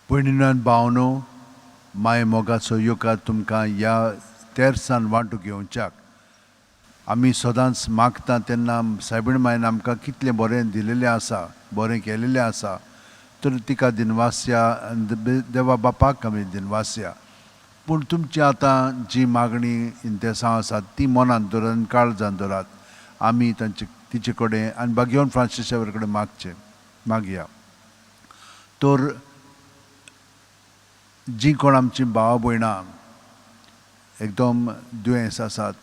भयणीन भावनो, माये मोगाचो येवकार तुमकां ह्या तेर्सान वांटू घेवच्याक. आमी सदांच मागता तेन्ना सायबीण मायन आमकां कितलें बरें दिलेलें आसा, बरें केलेलें आसा, तर तिका दिनवासया आनी देवा बापाक आमी दिनवासया. पूण तुमची आतां जी मागणी इंतेसांव आसात ती मनांत दवरात आनी काळजान दवरात. आमी तांचे तिचे कडेन आनी बागेवन फ्रांसीस कडेन मागचें मागया. तर जी कोण आमची भावा भयणां एकदम दुयेंस आसात,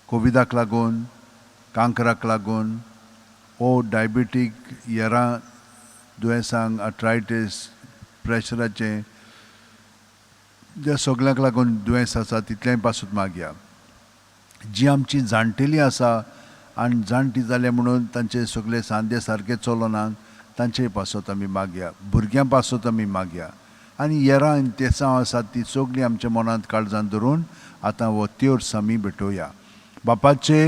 कोविडाक लागून, कांकराक लागून ओ डायबिटीक हेरां दुयेंसांक, आर्थरायटीस, प्रेशराचें, ज्या सगल्यांक लागून दुयेंस आसा तितलेंय पासून मागया. जी आमची जाणटेली आसा आनी जाणटी जाले म्हणून तांचे सगळे सांदे सारके चलना, तांचे पासत आमी मागया. भुरग्यां पासत आमी मागया आनी हेरां इंतेसांव आसात ती सगळीं आमच्या मनांत काळजान धरून आतां हो तेर्स आमी भेटोवया. बापाचे,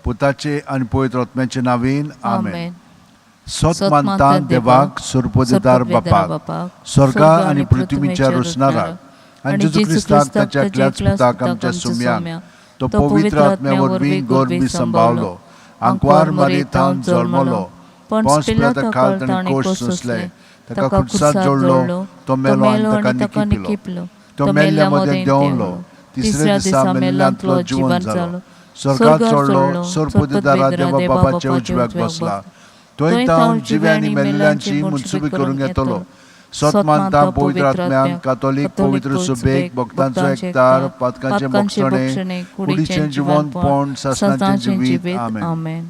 पुताचे आनी पवित्र आत्म्याचे नांवेन, आमेन. सत मानता देवाक, सर्वपदेदार बापाक, स्वर्गा आनी पृथ्वीच्या रचणाराक, आनी जेजू क्रिस्ताक ताच्या एकल्याच पुताक आमच्या सुम्याक, तो पवित्र आत्म्या वरवीं गर्भी संभावलो, आंकवार मारी थावन जल्मलो, पोंस पिलाता खाल ताणें कोश सोंसले, ताका खुर्सात जोडलो, तो मेलो आनी ताका निकिपलो, तो मेल्ल्या मदें देंवलो, तिसऱ्या दिसा मेल्ल्यांतलो जिवन जालो, स्वर्गात चडलो, सर्वपदेदारा देवा बापाच्या उजव्याक बसला, थंय तावन जिव्या आनी मेल्ल्यांची मुनसुबी करूंक येतलो. सत मानता पवित्र आत्म्याक, कातोलीक पवित्र सुबेक, भक्तांचो एकतार, पातकांचे मोक्षणे, कुडीचें जिवनपण, सासणाचें जिवीत, आमेन.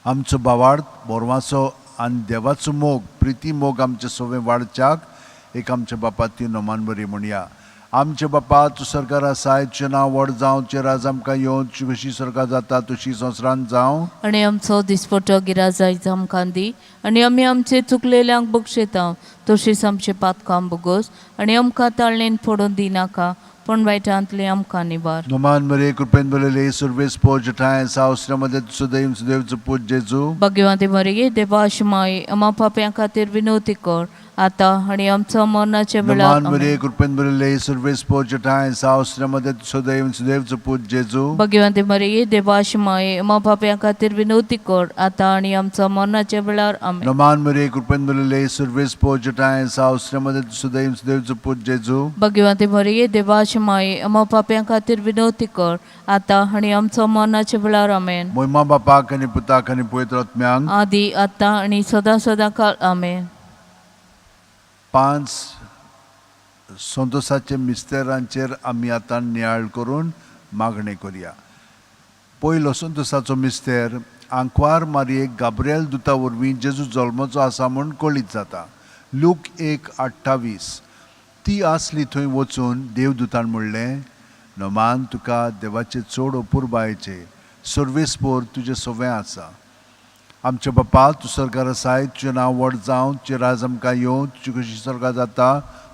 आमचो भावार्थ बोरवाचो आनी देवाचो मोग, प्रिती मोग आमचे सोवे वाडच्याक एक आमच्या बापा ती नोमान बरी म्हणया. आमचे बापा, तूं सरकार आसाय, तुजें नांव व्हड जावं, तुजें राज आमकां येवं, तुजी कशी सरकार जाता तशी संवसारांत जावं. आनी आमचो दिसपटो गिराजायच आमकां दी आनी आमी आमचे चुकलेल्यांक बक्षयता तशीच आमचे पातकां बोगोस आनी आमकां ताळणेन पडून दिनाका, पूण वायटांतले आमकां निवार. नोमान मरे, कृपेन बरले, सुर्वेस पोज ठाय सावस्र मध्ये सुदैव सुदैवचो पूत जेजू. भाग्यवंती मरिये, देवाची माई, आमा पापयां खातीर विनवती कर, आतां आनी आमचो मरणाच्या वेळार. नोमान मरे, कृपेन बरले, सुर्वेस पोज ठाय सावस्र मध्ये सुदैव सुदैवचो पूत जेजू. भाग्यवंती मरिये, देवाची माई, आमा पापयां खातीर विनवती कर, आतां आनी आमचो मरणाच्या वेळार. आमेन. नोमान मरे, कृपेन बरले, सुर्वेस पोज ठाय सावस्र मध्ये सुदैव सुदैवचो पूत जेजू. भाग्यवंती मरिये, देवाची माई, आमा पापयां खातीर विनवती कर, आतां आनी आमचो मरणाच्या वेळार. आमेन. मोहिमा बापाक आनी पुताक आनी पवित्र आत्म्यांक, आदी आतां आनी सदां सदां काळ. आमेन. पांच संतोषाचे मिस्तेरांचेर आमी आतां नियाळ करून मागणें करया. पयलो संतोषाचो मिस्तेर, आंकवार मारयेक गाब्रियल दुता वरवीं जेजू जल्माचो आसा म्हूण कळीत जाता. लूक 1:28. ती आसली थंय वचून देवदूतान म्हणलें, नोमान तुका देवाचे चड अपुरबायेचे, सर्वेस्पोर तुजें सवें आसा. आमच्या बापा, तूं सरकार आसाय, तुजें नांव व्हड जावं, तुजें राज आमकां येवं, तुजी कशी सरकार जाता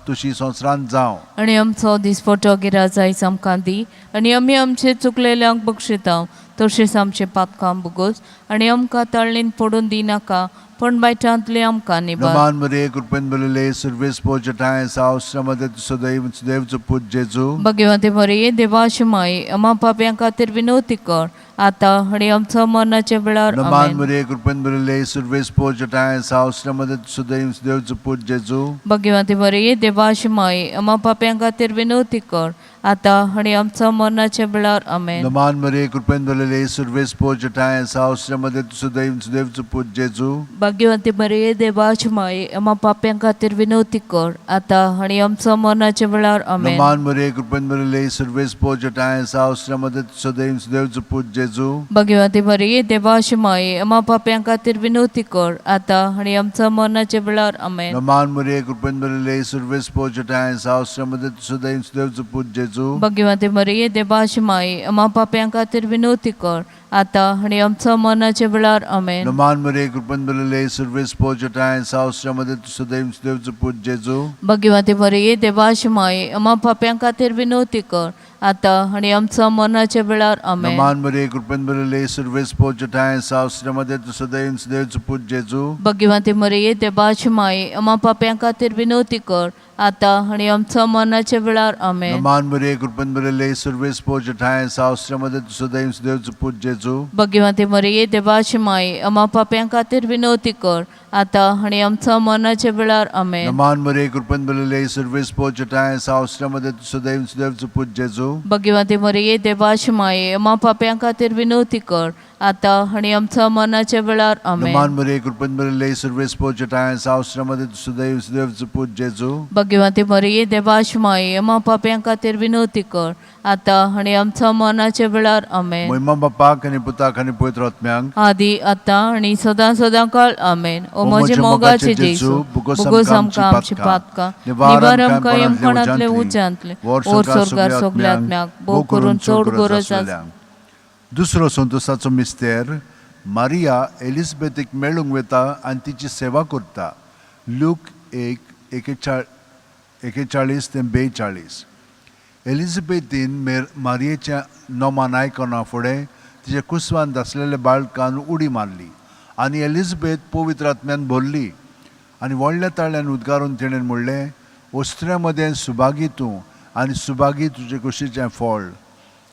तशी संवसारांत जावं. आनी आमचो दिसपटो गिराजायच आमकां दी आनी आमी आमचे चुकलेल्यांक बक्षयता तशेंच आमचे पातकां बोगोस आनी आमकां ताळणेन पडून दिनाका, पूण वायटांतले आमकां निवार. नोमान मरे, कृपेन बरले, सर्वेस पोज ठाय सावस्र मध्ये सदैव सुदैवचो पूत जेजू. भाग्यवंती मरिये, देवाची माई, आमा पापयां खातीर विनवती कर, आतां आनी आमचो मरणाच्या वेळार. नोमान आमेन. मरे, कृपेन बरले, सर्वेस पोज ठाय सावस्र मध्ये सदैव सुदैवचो पूत जेजू. भाग्यवंती मरिये, देवाची माई, आमा पापयां खातीर विनवती कर, आतां आनी आमचो मरणाच्या वेळार. आमेन. नोमान मरे, कृपेन बरले, सर्वेस पोज ठाय सावस्र मध्ये सदैव सुदैवचो पूत जेजू. भाग्यवंती मरिये, देवाची माई, आमा पापयां खातीर विनवती कर, आतां आनी आमचो मरणाच्या वेळार. आमेन. नोमान मरे, कृपेन बरले, सर्वेस पोज ठाय सावस्र मध्ये सदैव सुदैवचो पूत जेजू. भाग्यवंती मरिये, देवाची माई, आमा पापयां खातीर विनवती कर, आतां आनी आमचो मरणाच्या वेळार. आमेन. नोमान मरे, कृपेन बरले, सर्वेस पोज ठाय सावस्र मध्ये सदैव सुदैवचो पूत जेजू. भाग्यवंती मरिये, देवाची माई, आमा पापयां खातीर विनवती कर, आतां आनी आमचो मरणाच्या वेळार. आमेन. नमान मरे कृपेन भरिल्ले, सर्वेस्पोर जेठांय आसा, ऑस्ट्रियामध्ये तूं सदैव सुदैवचो पूत जेजू. भगिवंती मरिये, देवाची माये, आम्हा पाप्यां खातीर विनवती कर, आतां आनी आमचो मरणाच्या वेळार. आमेन. नमान मरे कृपेन भरिल्ले, सर्वेस्पोर जेठांय आसा, ऑस्ट्रियामध्ये तूं सदैव सुदैवचो पूत जेजू. भगिवंती मरिये, देवाची माये, आम्हा पाप्यां खातीर विनवती कर, आतां आनी आमचो मरणाच्या वेळार. आमेन. नमान मरे कृपेन भरिल्ले, सर्वेस्पोर जेठांय आसा, ऑस्ट्रियामध्ये तूं सदैव सुदैवचो पूत जेजू. भगिवंती मरिये, देवाची माये, आम्हा पाप्यां खातीर विनवती कर, आतां आनी आमचो मरणाच्या वेळार. आमेन. नमान मरे कृपेन भरिल्ले, सर्वेस्पोर जेठांय आसा, ऑस्ट्रियामध्ये तूं सदैव सुदैवचो पूत जेजू. भगिवंती मरिये, देवाची माये, आम्हा पाप्यां खातीर विनवती कर, आतां आनी आमचो मरणाच्या वेळार. आमेन. नमान मरे कृपेन भरिल्ले, सर्वेस्पोर जेठांय आसा, ऑस्ट्रियामध्ये तूं सदैव सुदैवचो पूत जेजू. भगिवंती मरिये, देवाची माये, आम्हा पाप्यां खातीर विनवती कर, आतां आनी आमचो मरणाच्या वेळार. आमेन. महिमा बापाक आनी पुताक आनी पवित्र आत्म्यांक. आदी आतां आनी सदां सदां काळ. आमेन. ओ म्हजे मोगाचे जेजू, बोगोस आमकां आमची पातकां, निवार आमकां यमकणांतले उज्यांतले, ओर स्वर्गार सगल्या आत्म्याक, भोव करून चड गरज आसा. दुसरो संतोषाचो मिस्तेर, मारिया एलिझाबेथीक मेळूंक वता आनी तिची सेवा करता. लूक 1 41 ते 42. एलिझाबेथीन मारियेच्या नोमान आयकना फुडें तिच्या कुसवान आसलेल्या बाळकान उडी मारली आनी एलिझाबेथ पवित्र आत्म्यान भरली आनी व्हडल्या ताळ्यान उद्गारून तिणें म्हणलें, ओस्त्र्या मदें सुभागी तूं आनी सुभागी तुजे कुशीचें फळ.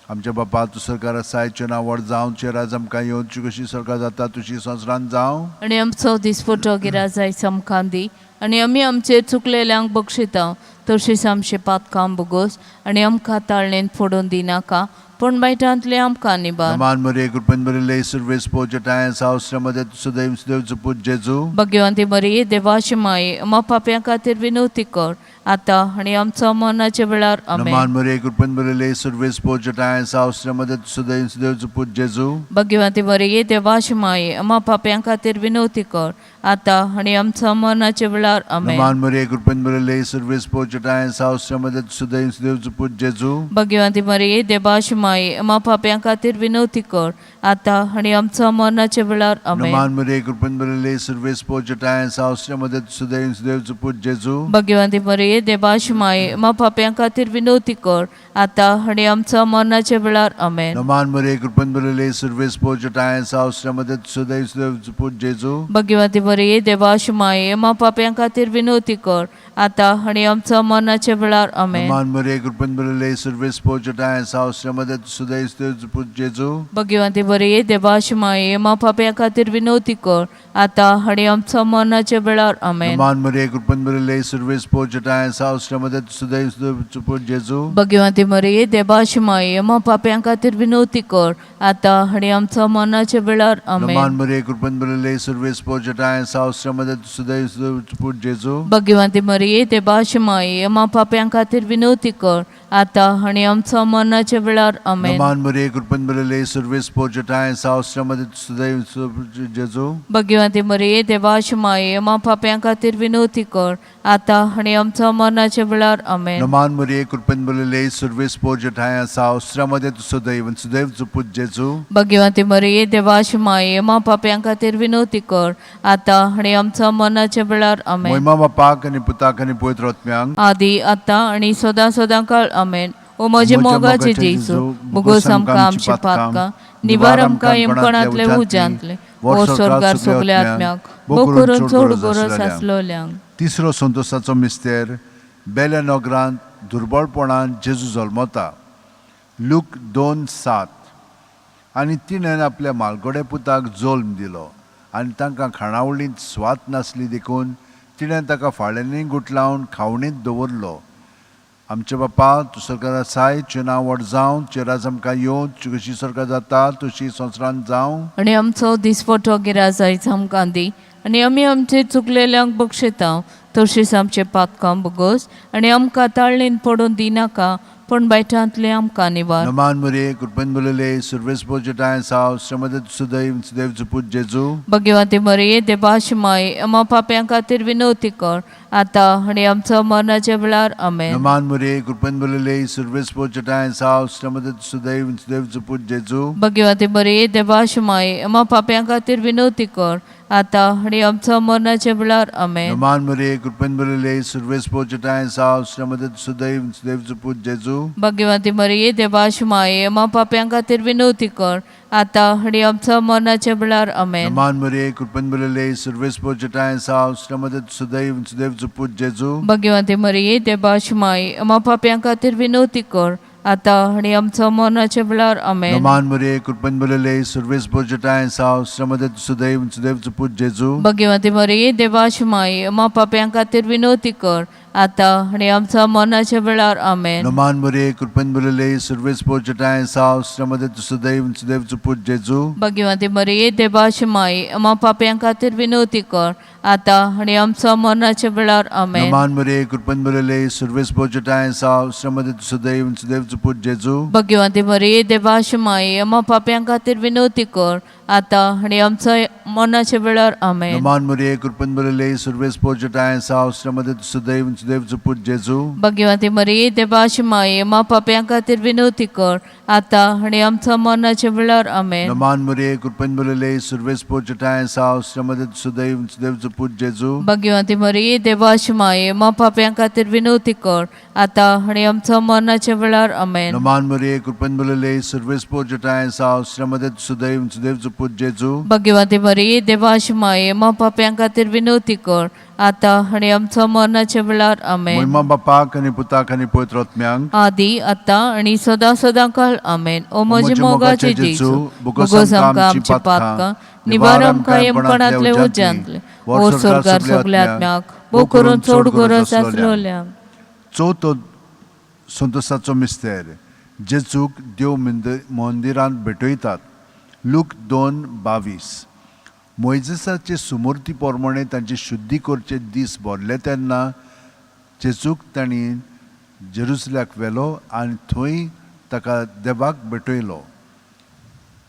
आमच्या बापा, तूं सरकार आसाय, तुजें नांव व्हड जावं, तुजें राज आमकां येवन, तुजी कशी सरकार जाता तुजी संवसारान जावं. आनी आमचो दिसपटो गिराजाय आमकां दी, आनी आमी आमचे चुकलेल्यांक बक्षिता तशीच आमचे पातकां बोगोस, आनी आमकां ताळणेन फोडून दिनाका, पूण बायटांतले आमकां निबार. नमान मरिये, कृपेन भरिल्ले, सर्वेस्पोर जेठांय आसा, ऑस्ट्रियामध्ये तूं सदैव सुदैवचो पूत जेजू. भगिवंती मरिये, देवाची माये, आम्हा पाप्यां खातीर विनवती कर, आतां आनी आमचो मरणाच्या वेळार. आमेन. नमान मरिये, कृपेन भरिल्ले, सर्वेस्पोर जेठांय आसा, ऑस्ट्रियामध्ये तूं सदैव सुदैवचो पूत जेजू. भगिवंती मरिये, देवाची माये, आम्हा पाप्यां खातीर विनवती कर, आतां आनी आमचो मरणाच्या वेळार. आमेन. नमान मरिये, कृपेन भरिल्ले, सर्वेस्पोर जेठांय आसा, ऑस्ट्रियामध्ये तूं सदैव सुदैवचो पूत जेजू. भगिवंती मरिये, देवाची माये, आम्हा पाप्यां खातीर विनवती कर, आतां आनी आमचो मरणाच्या वेळार. आमेन. नमान मरिये, कृपेन भरिल्ले, सर्वेस्पोर जेठांय आसा, ऑस्ट्रियामध्ये तूं सदैव सुदैवचो पूत जेजू. भगिवंती मरिये, देवाची माये, आम्हा पाप्यां खातीर विनवती कर, आतां आनी आमचो मरणाच्या वेळार. आमेन. नमान मरिये, कृपेन भरिल्ले, सर्वेस्पोर जेठांय आसा, ऑस्ट्रियामध्ये तूं सदैव सुदैवचो पूत जेजू. भगिवंती मरिये, देवाची माये, आम्हा पाप्यां खातीर विनवती कर, आतां आनी आमचो मरणाच्या वेळार. आमेन. नमान मरिये, कृपेन भरिल्ले, सर्वेस्पोर जेठांय आसा, ऑस्ट्रियामध्ये तूं सदैव सुदैवचो पूत जेजू. भगिवंती मरिये, देवाची माये, आम्हा पाप्यां खातीर विनवती कर, आतां आनी आमचो मरणाच्या वेळार. आमेन. नमान मरिये, कृपेन भरिल्ले, सर्वेस्पोर जेठांय आसा, ऑस्ट्रियामध्ये तूं सदैव सुदैवचो पूत जेजू. भगिवंती मरिये, देवाची माये, आम्हा पाप्यां खातीर विनवती कर, आतां आनी आमचो मरणाच्या वेळार. आमेन. नमान मरिये, कृपेन भरिल्ले, सर्वेस्पोर जेठांय आसा, ऑस्ट्रियामध्ये तूं सदैव सुदैवचो पूत जेजू. भगिवंती मरिये, देवाची माये, आम्हा पाप्यां खातीर विनवती कर, आतां आनी आमचो मरणाच्या वेळार. आमेन. नमान मरिये, कृपेन भरिल्ले, सर्वेस्पोर जेठांय आसा, ऑस्ट्रियामध्ये तूं सदैव सुदैवचो जेजू. भगिवंती मरिये, देवाची माये, आम्हा पाप्यां खातीर विनवती कर, आतां आनी आमचो मरणाच्या वेळार. आमेन. नमान मरिये, कृपेन भरिल्ले, सर्वेस्पोर जेठांय आसा, ऑस्ट्रियामध्ये तूं सदैव सुदैवचो पूत जेजू. भगिवंती मरिये, देवाची माये, आम्हा पाप्यां खातीर विनवती कर, आतां आनी आमचो मरणाच्या वेळार. आमेन. महिमा बापाक आनी पुताक आनी पवित्र आत्म्यांक. आदी आतां आनी सदां सदां काळ. आमेन. ओ म्हजे मोगाचे जेजू, बोगोस आमकां आमची पातकां, निवार आमकां यमकणांतले उज्यांतले, ओ स्वर्गार सगल्या आत्म्याक, भोव करून चड गरज आसलोल्यांक. तिसरो संतोषाचो मिस्तेर, बेल्या नगरांत दुर्बळपणान जेजू जल्मता. लूक 2:7. आनी तिणें आपल्या मालगोडे पुताक जल्म दिलो आनी तांकां खाणावळींत स्वात नासली देखून तिणें ताका फाळ्यांनी गुटलावन खावणींत दवरलो. आमचे बापा, तूं सरकार आसाय, तुजें नांव व्हड जावं, तुजें राज आमकां येवं, तुजी कशी सरकार जाता तशी संवसारांत जावं. आनी आमचो दिसपटो गिराजायच आमकां दी, आनी आमी आमचे चुकलेल्यांक बक्षिता तशीच आमचे पातकां बोगोस, आनी आमकां ताळणीन पडून दिनाका, पूण बायटांतले आमकां निवार. नमान मुरे कृपेन भरलेले सुर्वेस पोजटाय साव श्रमदत सुदैव सुदैव जुपूत जेजू. भगवती मरिये देवाची माय, आम्हा पाप्यां खातीर विनवती कर, आतां आनी आमचो मरणाच्या वेळार. आमेन. नमान मुरे कृपेन भरलेले सुर्वेस पोजटाय साव श्रमदत सुदैव सुदैव जुपूत जेजू. भगवती मरिये देवाची माय, आम्हा पाप्यां खातीर विनवती कर, आतां आनी आमचो मरणाच्या वेळार. आमेन. नमान मुरे कृपेन भरलेले सुर्वेस पोजटाय साव श्रमदत सुदैव सुदैव जुपूत जेजू. भगवती मरिये देवाची माय, आम्हा पाप्यां खातीर विनवती कर, आतां आनी आमचो मरणाच्या वेळार. आमेन. नमान मुरे कृपेन भरलेले सुर्वेस पोजटाय साव श्रमदत सुदैव सुदैव जुपूत जेजू. भगवती मरिये देवाची माय, आम्हा पाप्यां खातीर विनवती कर, आतां आनी आमचो मरणाच्या वेळार. आमेन. नमान मुरे कृपेन भरलेले सुर्वेस पोजटाय साव श्रमदत सुदैव सुदैव जुपूत जेजू. भगवती मरिये देवाची माय, आम्हा पाप्यां खातीर विनवती कर, आतां आनी आमचो मरणाच्या वेळार. आमेन. नमान मुरे कृपेन भरलेले सुर्वेस पोजटाय साव श्रमदत सुदैव सुदैव जुपूत जेजू. भगवती मरिये देवाची माय, आम्हा पाप्यां खातीर विनवती कर, आतां आनी आमचो मरणाच्या वेळार. आमेन. नमान मुरे कृपेन भरलेले सुर्वेस पोजटाय साव श्रमदत सुदैव सुदैव जुपूत जेजू. भगवती मरिये देवाची माय, आम्हा पाप्यां खातीर विनवती कर, आतां आनी आमचो मरणाच्या वेळार. आमेन. नमान मुरे कृपेन भरलेले सुर्वेस पोजटाय साव श्रमदत सुदैव सुदैव जुपूत जेजू. भगवती मरिये देवाची माय, आम्हा पाप्यां खातीर विनवती कर, आतां आनी आमचो मरणाच्या वेळार. आमेन. नमान मुरे कृपेन भरलेले सुर्वेस पोजटाय साव श्रमदत सुदैव सुदैव जुपूत जेजू. भगवती मरिये देवाची माय, आम्हा पाप्यां खातीर विनवती कर, आतां आनी आमचो मरणाच्या वेळार. आमेन. नमान मुरे कृपेन भरलेले सुर्वेस पोजटाय साव श्रमदत सुदैव सुदैव जुपूत जेजू. भगवती मरिये देवाची माय, आम्हा पाप्यां खातीर विनवती कर, आतां आनी आमचो मरणाच्या वेळार. आमेन. महिमा बापाक आनी पुताक आनी पवित्र आत्म्यांक. आदी आतां आनी सदां सदां काळ. आमेन. ओ म्हजे मोगाचे जेजू, बोगोस आमकां आमची पातकां निवार, आमकां यमकणांतले उज्यांतले, ओ स्वर्गार सगल्या आत्म्याक, भो करून चड गरज आसलोल्यांक. चवथो संतोसाचो मिस्तेर, जेजूक देव मंदिरांत भेटयतात. लूक 2:22. मोयजेसाचे सुमूर्ती प्रमाणे तांची शुद्धी करचे दीस भरले तेन्ना जेजूक तांणी जेरुसल्याक व्हेलो आनी थंय ताका देवाक भेटयलो.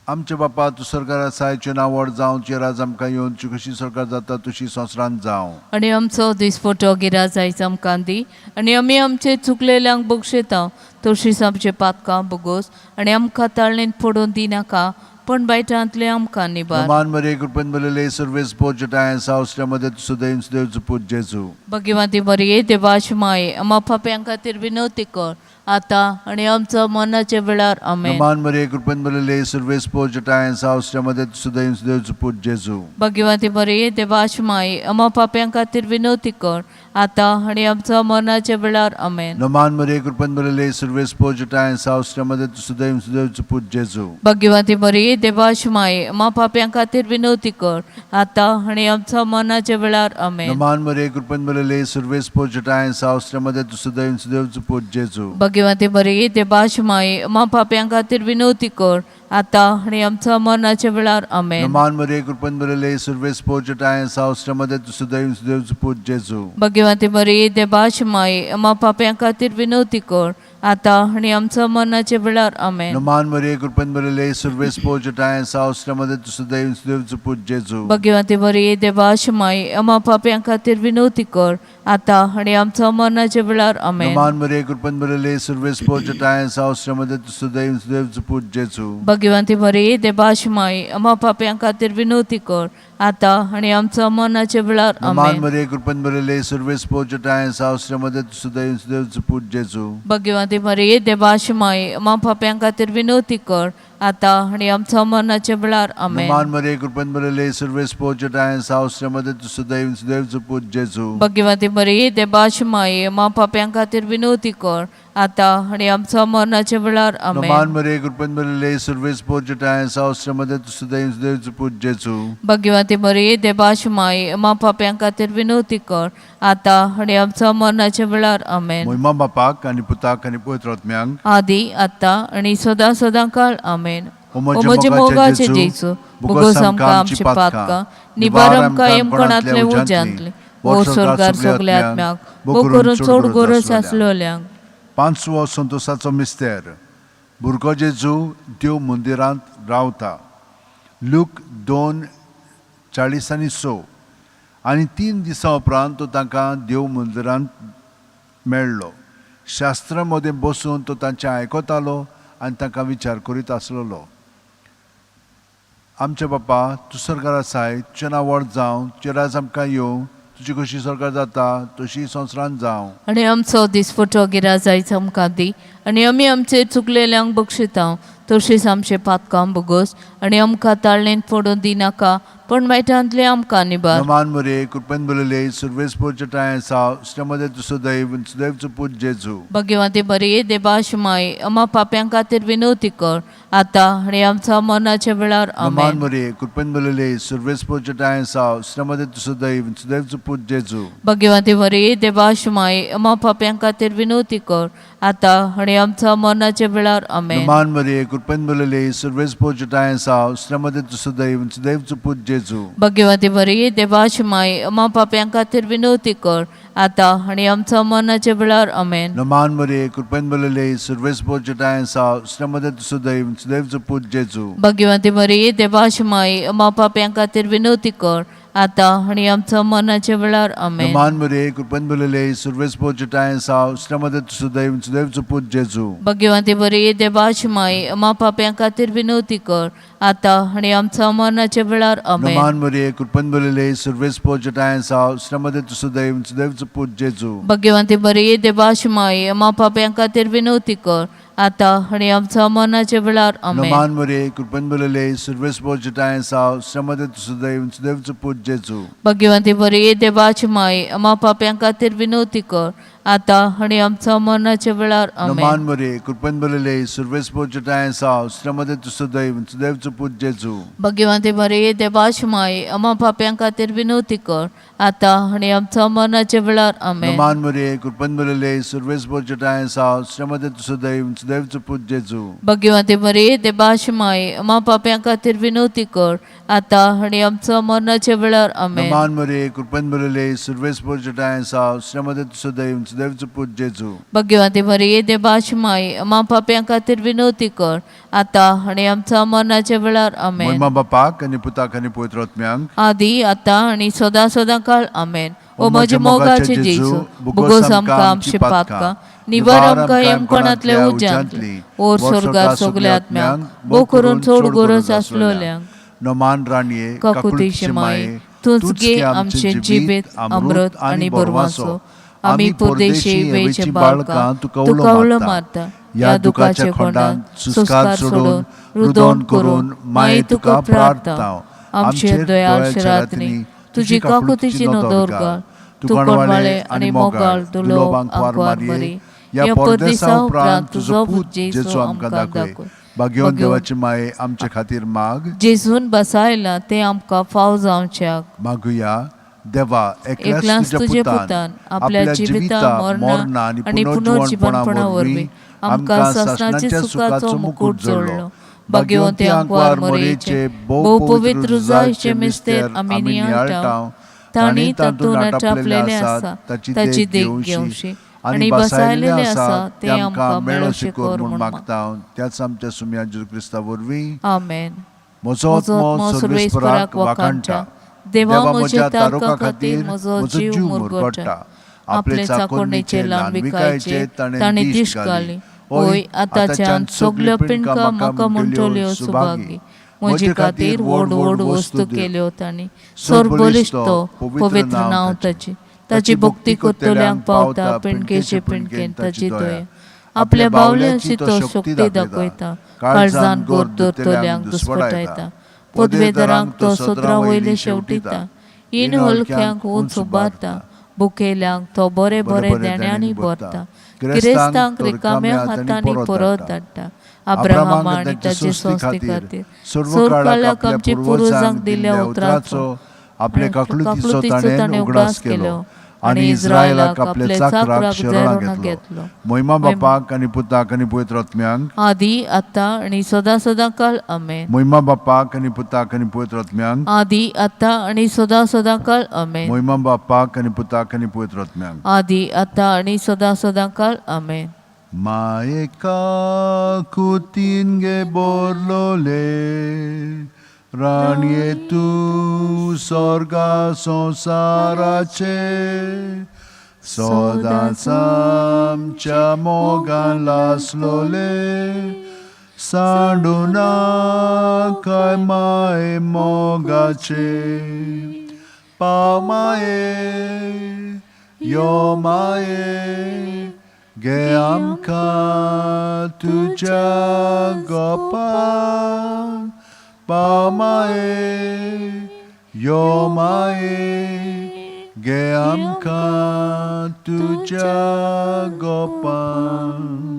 आमचे बापा, तूं सरकार आसाय, तुजें नांव व्हड जावं, तुजें राज आमकां येवन, तुजी कशी सरकार जाता तुशी संवसारांत जावं. आनी आमचो दिसपटो गिराज आयज आमकां दी, आनी आमी आमचे चुकलेल्यांक बक्षयता तशीच आमचे पातकां बोगोस, आनी आमकां ताळणेंत पडून दिनाका, पूण बायटांतले आमकां निबार. नमान मरे कृपेन भरलेले सर्वेस पोजटाय सावसल्या मदत सुदैव सुदैव पूत जेजू. भगवंती मरिये देवाची माये, आम्हा पाप्यां खातीर विनवती कर, आतां आनी आमचो मरणाच्या वेळार. आमेन. नमान मरे कृपेन भरलेले सर्वेस पोजटाय सावसल्या मदत सुदैव सुदैव पूत जेजू. भगवंती मरिये देवाची माये, आम्हा पाप्यां खातीर विनवती कर, आतां आनी आमचो मरणाच्या वेळार. आमेन. नमान मरे कृपेन भरलेले सर्वेस पोजटाय सावसल्या मदत सुदैव सुदैव पूत जेजू. भगवंती मरिये देवाची माये, आम्हा पाप्यां खातीर विनवती कर, आतां आनी आमचो मरणाच्या वेळार. आमेन. नमान मरे कृपेन भरलेले सर्वेस पोजटाय सावसल्या मदत सुदैव सुदैव पूत जेजू. भगवंती मरिये देवाची माये, आम्हा पाप्यां खातीर विनवती कर, आतां आनी आमचो मरणाच्या वेळार. आमेन. नमान मरे कृपेन भरलेले सर्वेस पोजटाय सावसल्या मदत सुदैव सुदैव पूत जेजू. भगवंती मरिये देवाची माये, आम्हा पाप्यां खातीर विनवती कर, आतां आनी आमचो मरणाच्या वेळार. आमेन. नमान मरे कृपेन भरलेले सर्वेस पोजटाय सावसल्या मदत सुदैव सुदैव पूत जेजू. भगवंती मरिये देवाची माये, आम्हा पाप्यां खातीर विनवती कर, आतां आनी आमचो मरणाच्या वेळार. आमेन. नमान मरे कृपेन भरलेले सर्वेस पोजटाय सावसल्या मदत सुदैव सुदैव पूत जेजू. भगवंती मरिये देवाची माये, आम्हा पाप्यां खातीर विनवती कर, आतां आनी आमचो मरणाच्या वेळार. नमान आमेन. मरे कृपेन भरलेले सर्वेस पोजटाय सावसल्या मदत सुदैव सुदैव पूत जेजू. भगवंती मरिये देवाची माये, आम्हा पाप्यां खातीर विनवती कर, आतां आनी आमचो मरणाच्या वेळार. आमेन. नमान मरे कृपेन भरलेले सर्वेस पोजटाय सावसल्या मदत सुदैव सुदैव पूत जेजू. भगवंती मरिये देवाची माये, आम्हा पाप्यां खातीर विनवती कर, आतां आनी आमचो मरणाच्या वेळार. आमेन. नमान मरे कृपेन भरलेले सर्वेस पोजटाय सावसल्या मदत सुदैव सुदैव पूत जेजू. भगवंती मरिये देवाची माये, आम्हा पाप्यां खातीर विनवती कर, आतां आनी आमचो मरणाच्या वेळार. आमेन. महिमा बापाक आनी पुताक आनी पवित्र आत्म्यांक. आदी आतां आनी सदां सदां काळ. आमेन. ओ ओ म्हजे मोगाचे जेजू, बोगोस आमकां आमची पातकां निवार, आमकां यमकणांतले उज्यांतले, ओ स्वर्गार सगल्या आत्म्याक, भो करून चड गरज आसलोल्यांक. पांचवो संतोसाचो मिस्तेर, भुरगो जेजू देव मंदिरांत रावता. लूक 2:46. आनी 3 दिसां उपरांत तो तांकां देव मंदिरांत मेळ्ळो. शास्त्रां मदें बसून तो तांचें आयकतालो आनी तांकां विचार करीत आसलेलो. आमचे बापा, तूं सरकार आसाय, तुजें नांव व्हड जावं, तुजें राज आमकां येवं, तुजी कशी सरकार जाता तशी संवसारांत जावं. आनी आमचो दिसपटो गिराजायच आमकां दी आनी आमी आमचे चुकलेल्यांक बक्षिता तशीच आमचे पातकां बोगोस आनी आमकां ताळणेन पडून दिनाका पूण वायटांतले आमकां निबार. नमान मरे, कृपेन बरयले सुरवेस पोरच्या टांय साव श्रमदे तूं सदैव सुदैवचो पूत जेजू. भगवंती बरी देवाश माय अमा पाप्यां खातीर विनवती कर आतां आनी आमच्या मरणाच्या वेळार. नमान आमेन. मरे, कृपेन बरयले सुरवेस पोरच्या टांय साव श्रमदे तूं सदैव सुदैवचो पूत जेजू. भगवंती बरी देवाश माय अमा पाप्यां खातीर विनवती कर आतां आनी आमच्या मरणाच्या वेळार. आमेन. नमान मरे, कृपेन बरयले सुरवेस पोरच्या टांय साव श्रमदे तूं सदैव सुदैवचो पूत जेजू. भगवंती बरी देवाश माय अमा पाप्यां खातीर विनवती कर आतां आनी आमच्या मरणाच्या वेळार. आमेन. नमान मरे, कृपेन बरयले सुरवेस पोरच्या टांय साव श्रमदे तूं सदैव सुदैवचो पूत जेजू. भगवंती बरी देवाश माय अमा पाप्यां खातीर विनवती कर आतां आनी आमच्या मरणाच्या वेळार. आमेन. नमान मरे, कृपेन बरयले सुरवेस पोरच्या टांय साव श्रमदे तूं सदैव सुदैवचो पूत जेजू. भगवंती बरी देवाश माय अमा पाप्यां खातीर विनवती कर आतां आनी आमच्या मरणाच्या वेळार. आमेन. नमान मरे, कृपेन बरयले सुरवेस पोरच्या टांय साव श्रमदे तूं सदैव सुदैवचो पूत जेजू. भगवंती बरी देवाश माय अमा पाप्यां खातीर विनवती कर आतां आनी आमच्या मरणाच्या वेळार. आमेन. नमान मरे, कृपेन बरयले सुरवेस पोरच्या टांय साव श्रमदे तूं सदैव सुदैवचो पूत जेजू. भगवंती बरी देवाची माय अमा पाप्यां खातीर विनवती कर आतां आनी आमच्या मरणाच्या वेळार. आमेन. नमान मरे, कृपेन बरयले सुरवेस पोरच्या टांय साव श्रमदे तूं सदैव सुदैवचो पूत जेजू. भगवंती बरी देवाची माय अमा पाप्यां खातीर विनवती कर आतां आनी आमच्या मरणाच्या वेळार. आमेन. नमान मरे, कृपेन बरयले सुरवेस पोरच्या टांय साव श्रमदे तूं सदैव सुदैवचो पूत जेजू. भगवंती बरी देवाची माय अमा पाप्यां खातीर विनवती कर आतां आनी आमच्या मरणाच्या वेळार. आमेन. नमान मरे, कृपेन बरयले सुरवेस पोरच्या टांय साव श्रमदे तूं सदैव सुदैवचो पूत जेजू. भगवंती बरी देवाची माय अमा पाप्यां खातीर विनवती कर आतां आनी आमच्या मरणाच्या वेळार. आमेन. महिमा बापाक आनी पुताक आनी पवित्र आत्म्यांक, आदी आतां आनी सदां सदां काळ. आमेन. ओ म्हज्या मोगाचे जेजू, बोगोस आमकां आमची पातकां निवार, आमकां येमकोणांतल्या उज्यांतली ओर स्वर्गार सगल्या आत्म्यांक, भोव करून चड गरज आसलोल्यांक. नमान राणये, काकुतीचे माये, तूंच गे आमचे जिबेत अमृत आनी बरवाचो. आमी परदेशी वेचे बाळकां तुका उलो मारता. ह्या दुखाच्या खोंडांत सुस्कार सोडून रुदोन करून माये तुका प्रार्थता. आमचे दयाळ रातनी तुजी काकुतीची नदर घाल. तूं कोणवाळे आनी मोगाळ दुलोब आंकवार मरी, ह्या परदेसा उपरांत तुजो पूत जेजू आमकां दाखय. भाग्यवंत देवाची माये, आमचे खातीर माग. जेजून बसायला तें आमकां फाव जावच्याक. मागुया. देवा, एकल्याच एकल्याच तुजे तुज्या पुतान आपल्या जिविता मरणा आनी पुनर्जिवनपणा वरवीं आमकां सासणाच्या सुखाचो मुकूट जोडलो. भाग्यवंती आंकवार मरेचे भोव पवित्र रुजायचे मिस्तेर आमी नियाळटा. तांणी तातूंत आटापलेले आसा ताची देख घेवची आनी बसायलेले आसा ते आमकां मेळोशे कर म्हूण मागता. त्याच आमच्या सुम्या जेजू क्रिस्ता वरवीं. आमेन. म्हजो म्हजो आत्मो आत्मो सर्वेस्पराक सर्वेस्पराक वाखाणटा. वाखाणटा. देवा म्हज्या तारका खातीर म्हजो जीव मुरगट्टा. आपले चाकोरणेचे ल्हानविकायेचे ताणें दिश्ट घाली. होय, आतांच्यान सगल्यो पिंडका म्हाका म्हणटल्यो सुभागी. म्हजे खातीर व्हड व्हड वस्तू केल्यो तांणी. सरबलिश्ट तो, पवित्र नांव ताचें. ताची भक्ती करतल्यांक पावता पिंडकेचे पिंडकेन ताची दया. आपल्या बावल्यांची तो शक्ती दाखयता. काळजान गोर दवरतल्यांक दुस्पटायता. पदवेदारांक तो सदरा वयले शेवटिता. इन हलक्यांक उंच उबारता. बुकेल्यांक तो बरे बरे देण्यांनी भरता. गिरेस्तांक रिकाम्या हातांनी परत धाडटा. अब्राहम आनी ताचे संस्थे खातीर सर्वकाळाक आमचे पुर्वजांक दिल्ल्या उतराचो आपले आनी काकलुतीचो काकलुतीचो ताणें ताणें उगडास केलो आनी इस्रायलाक आपल्या चाकराक शरणां घेतलो. महिमा बापाक आनी पुताक आनी पवित्र आत्म्यांक, आदी आतां आनी सदां सदां काळ. आमेन. महिमा बापाक आनी पुताक आनी पवित्र आत्म्यांक, आदी आतां आनी सदां सदां काळ. आमेन. महिमा बापाक आनी पुताक आनी पवित्र आत्म्यांक, आदी आतां आनी सदां सदां काळ. आमेन. माये काकुतीन गे बोरलोले राणये तूं स्वर्गा संवसाराचे सदांच आमच्या मोगान लासलोले सांडू नाकाय माये मोगाचे पाव माये यो माये गे आमकां तुज्या गोपान पाव माये यो माये गे आमकां तुज्या गोपान.